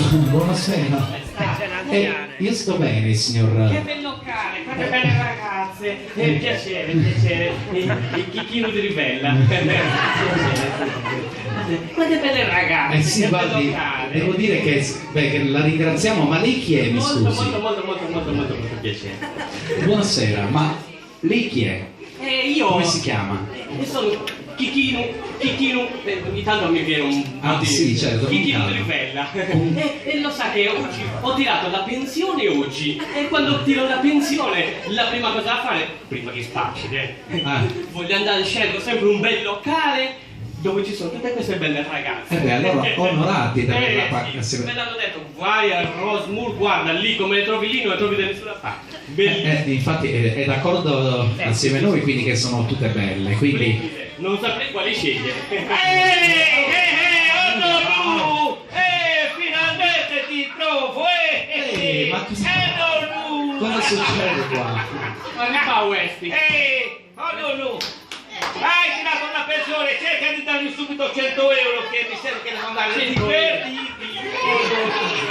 Buonasera. Eh, io sto bene, signor. Che bel locale, quante belle ragazze. Eh, piacere, piacere. Il Chicchino di Rivella. Quante belle ragazze. Eh sì, che bel guardi, locale. devo dire che, beh, che la ringraziamo, ma lei chi è, mi Molto, scusi? molto, molto, molto, molto, molto, molto piacere. Buonasera, ma lei chi è? Eh, io... Come si chiama? Io sono Chicchino, Chicchino, eh, ogni tanto mi viene un po' Ah, di... sì, certo, con Chicchino calma. di Rivella. E, e lo sa che oggi ho tirato la pensione oggi. E quando tiro la pensione, la prima cosa da fare, prima che spacci, eh, Ah. voglio andare, scelgo sempre un bel locale dove ci sono tutte queste belle ragazze. Eh beh, allora onorati da averla Eh, qua. sì, me l'hanno detto, vai a Rosemoor, guarda lì come le trovi lì, non le trovi da nessuna parte. Bellissimo. Eh, infatti eh, è d'accordo assieme a noi, quindi che sono tutte belle, quindi... Non saprei quale scegliere. Ehi, ehi, ehi, oh no, Eh, finalmente ti trovo, eh! Ehi, ma cosa- Eh, no, Cosa succede qua? Ma che fa Westy? Ehi, oh no, no! Hai tirato una pensione, cerca di darmi subito 100 euro che mi serve che devo andare 100 euro. divertiti.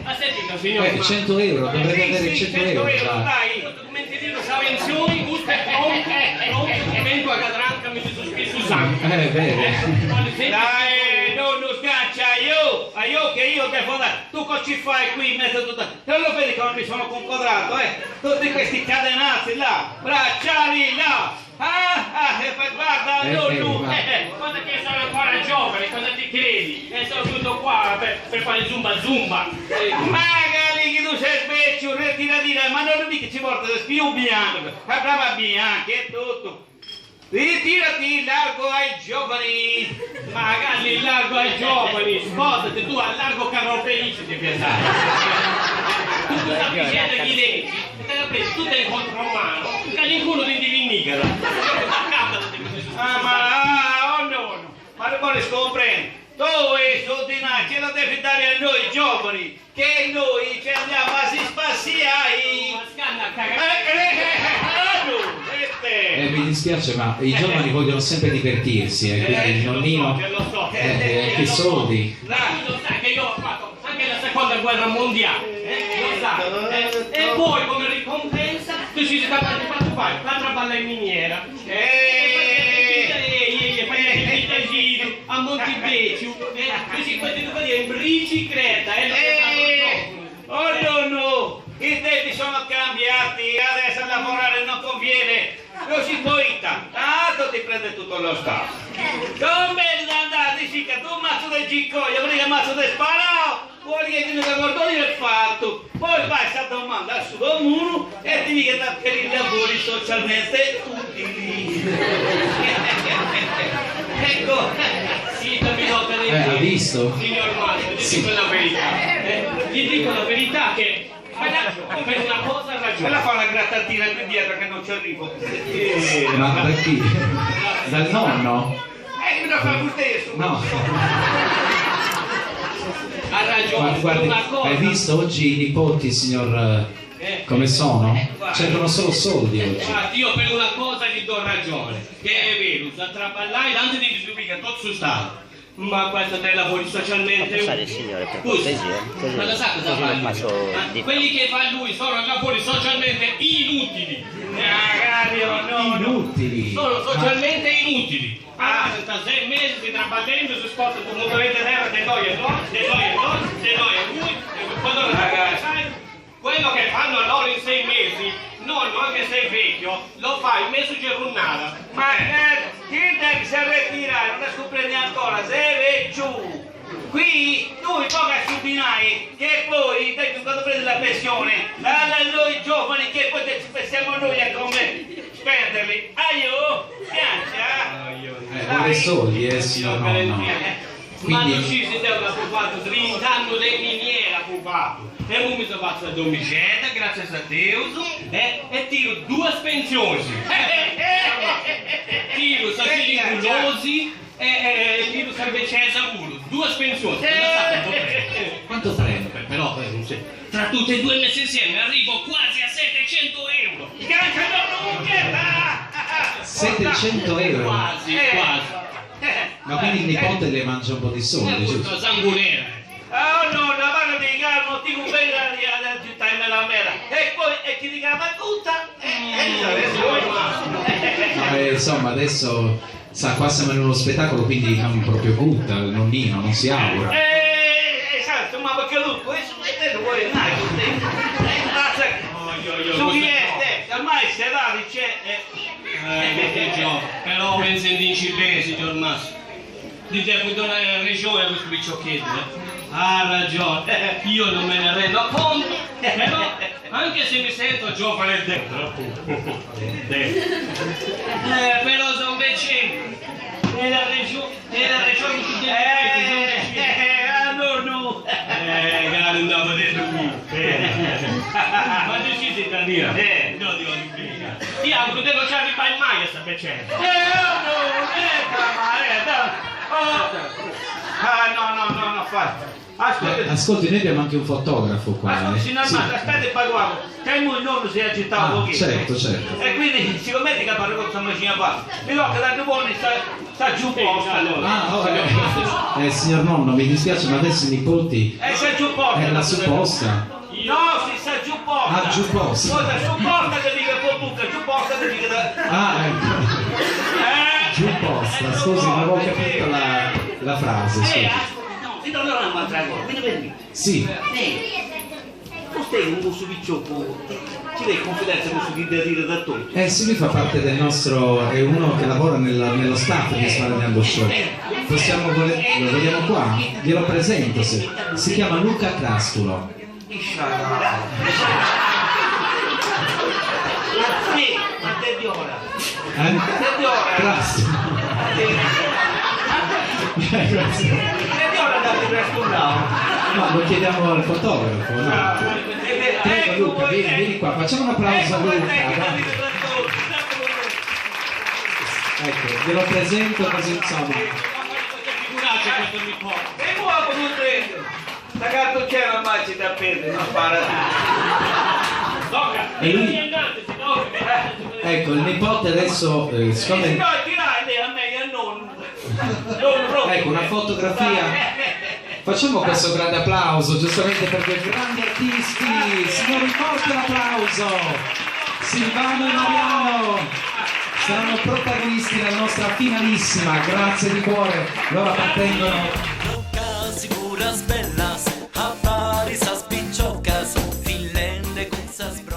Ha sentito signore? Eh, 100 euro, dovrebbe Sì, avere sì, 100 euro già. dai. Questo documentino sa pensioni, gusto è pronto, pronto, documento a cadranca mi si Susanna. Eh, è vero. Dai, no, non scaccia, io, io che io devo andare. Tu cosa ci fai qui in mezzo a tutta... Te lo vedi come mi sono conquadrato, eh? Tutti questi catenazzi là, bracciali là. Ah, ah, e poi guarda, Eh, no, eh, no. ma- eh, Cosa che sono ancora giovane, cosa ti credi? E sono venuto qua per, per fare zumba zumba. Eh, Magari che tu sei specchio, retira dire, ma non mica ci porta più bianco, la brava bianca e tutto. Ritirati largo ai giovani. Magari largo ai giovani, sposati tu al largo Carlo Felice ti piace. Tu questa vicenda gli leggi, e te la prendi tutta in contromano, che l'inculo di divinigaro. Ah, ma ah, oh no, no, ma non vuole scomprendere. Tu e soldi ce lo devi dare a noi giovani, che noi ci andiamo a si spassiare. Ma scanna Eh, cagare. eh, eh, ah, no, e te. Eh, mi dispiace, ma i giovani vogliono sempre divertirsi, eh, quindi il lo so, nonnino... che lo so. Eh, eh, Che che lo so. soldi. Ma tu lo sai che io ho fatto anche la seconda guerra mondiale, eh? Lo sai. eh? E poi come ricompensa tu ci sei capace di fare l'altra balla in miniera. Eh. E e fai il giro a Montebeccio, eh? Tu ci fai tutto in bicicletta, eh? Eh, oh no no, i tempi sono cambiati, adesso lavorare non conviene, non si può tanto ti prende tutto lo Stato. Come andare, dici che tu mazzo del gicoglio, perché mazzo del sparao, vuoi che ti metta cordone è fatto. Poi vai a domanda su muro e ti dica per i lavori socialmente utili. ecco. Sì, dammi nota dei Eh, ha visto? Signor Mario, gli Sì. dico la verità. Eh, gli dico la verità che per una cosa ha Me ragione. la fa una grattatina qui dietro che non ci arrivo. Ma da chi? Dal nonno? Eh, me la fa lo stesso. No. Ha ragione, Ma guardi, una cosa. hai visto oggi i nipoti, signor... eh, Come sono? Cercano solo soldi oggi. Guardi, io per una cosa gli do ragione, che è vero, sa traballare tanto di disubbica tutto su Stato. Ma questo dei lavori socialmente Passare il utili. signore per Scusi, cortesia, così- ma lo sa cosa così fa lo lui? passo Ma di- Quelli che fa lui sono lavori socialmente inutili. Magari o no, no. Inutili. Sono socialmente inutili. Ah, 36 mesi si trabattendo, si sposta il motore terra, de noi e noi, de noi e noi, de noi e lui, e quando lo sai, quello che fanno loro in sei mesi, nonno, anche se è vecchio, lo fa in mezzo giornata. Ma eh, chi deve si ritirare? Non scopre ancora, se è giù. Qui tu poca subinai che poi dai, quando prendi la pensione, dalla noi giovani che poi ci pensiamo noi a come spenderli. Aio, piancia. Eh, vuole soldi, eh, signor nonno. Ma non Quindi, ci si deve fu fatto 30 anni di miniera fu fatto. E mo mi sono fatto la domiceta, grazie a Dio, eh, e tiro due pensioni. Tiro sasiliculosi e, e, e tiro salvecesa uno. Due pensioni. quanto prende? Però, eh, non so, tra tutte e due messe insieme arrivo quasi a 700 euro. Sgancia non lunga! 700 euro. Quasi, Eh. quasi. Ma quindi il nipote le mangia un po' di È soldi, questo giusto? sanguinera. Oh no, no! chi tirava gutta e Eh, insomma, adesso sa, qua siamo in uno spettacolo, quindi non proprio gutta, il nonnino, non si augura. Eh, esatto, ma perché lui questo e te lo vuoi andare con te. Basta. Su chi è? Ormai se va dice Eh, che gioco. Però pensa in dici bene, signor Massimo. Di devo donare ragione a questo picciocchietto, eh. Ha ragione, io non me ne rendo conto, però anche se mi sento giovane dentro, dentro. Però sono vecino. È la regione, è la regione che ti Eh, eh, no, no. Caro, andavo dentro qui. Ma tu ci sei italiano? Eh. No, dico di bene. Ti auguro che non ci arrivai mai a sta piacere. No, ma, dai. Oh. Ah, no, no, no, no, fa. Ascolta, Ascolti, noi abbiamo anche un fotografo qua. ascolta, eh. signor Sì. Massimo, aspetta parliamo. Che il nonno si è agitato Ah, un pochino. certo, certo. E quindi, siccome ti parlo con questa macchina qua, mi tocca da buoni sta, sta giù posta. allora. Ah, oh, signor nonno, mi dispiace, ma adesso i nipoti E sta giù posta. è la supposta. No, si sta giù posta. Ah, giù posta. Cosa, su posta che dica con buca, giù posta che dica da... Ah, ecco. Eh, Giù posta, eh, scusi, non avevo sì. capito la, la frase. Eh, Scusi. ascolta, no, ti tornerò un'altra cosa, mi permetti? Sì, Eh, tu stai con questo picciocco, ci dai confidenza con questo chi da dire da tutto. eh sì, lui fa parte del nostro, è uno che lavora nello staff di Sbaragliando Show. Possiamo lo vogliamo qua? Glielo presento, se. Si chiama Luca Crastulo. Sì, ma te di ora. Eh? Te di ora. Crastulo. Te di ora andate per scuola. No, lo chiediamo al fotografo, no? Prego Luca, vieni, vieni qua, facciamo un applauso a Luca. dai. Ecco, glielo presento così insomma. Figuraccia questo nipote. E muovo non prendo. La cartucciera ormai ci da perdere, non spara. Tocca, E lui- andate, si tocca. Ecco, il nipote adesso, siccome... No, tirate a me, a nonno. Non proprio. Ecco, una fotografia. Facciamo questo grande applauso, giustamente per due grandi artisti. Signori, forte l'applauso. Silvano e Mariano saranno protagonisti della nostra finalissima. Grazie di cuore. Loro appartengono Figuras bellas, appari sas picciocas, filende cun sas broccas.